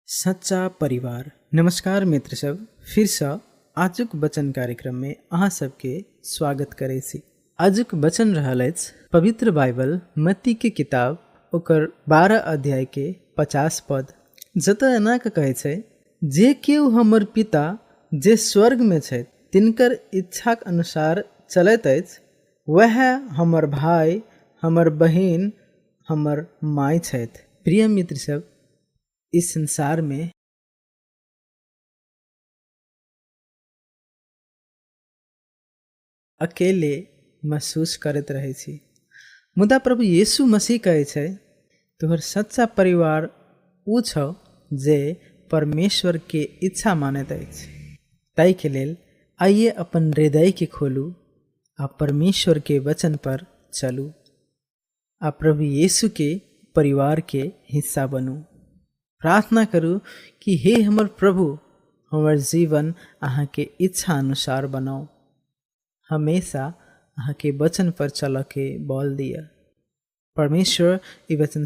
सच्चा परिवार। नमस्कार मित्र सब, फिरसँ आजुक वचन कार्यक्रममे अहाँ सबके स्वागत करै छी। आजुक वचन रहल अछि पवित्र बाइबल मत्तीके किताब ओकर 12 अध्यायके 50 पद, जतऽ एना कऽ कहै छै, जे केओ हमर पिता जे स्वर्गमे छथि तिनकर इच्छाक अनुसार चलैत अछि, वएह हमर भाय, हमर बहिन, हमर माय छथि। प्रिय मित्र सब, इस संसार में अकेले महसूस करैत रहै छी, मुदा प्रभु यीशु मसीह कहै छै, तोहर सच्चा परिवार ओ छौ जे परमेश्वर के इच्छा मानैत अछि। ताहिके लेल आइए अपन हृदयके खोलू आ परमेश्वर के वचन पर चलू आ प्रभु यीशु के परिवार के हिस्सा बनू। प्रार्थना करू कि हे हमर प्रभु, हमर जीवन अहाँके इच्छा अनुसार बनाउ, हमेशा अहाँके वचन पर चलऽ के बल दिअ। परमेश्वर ई वचन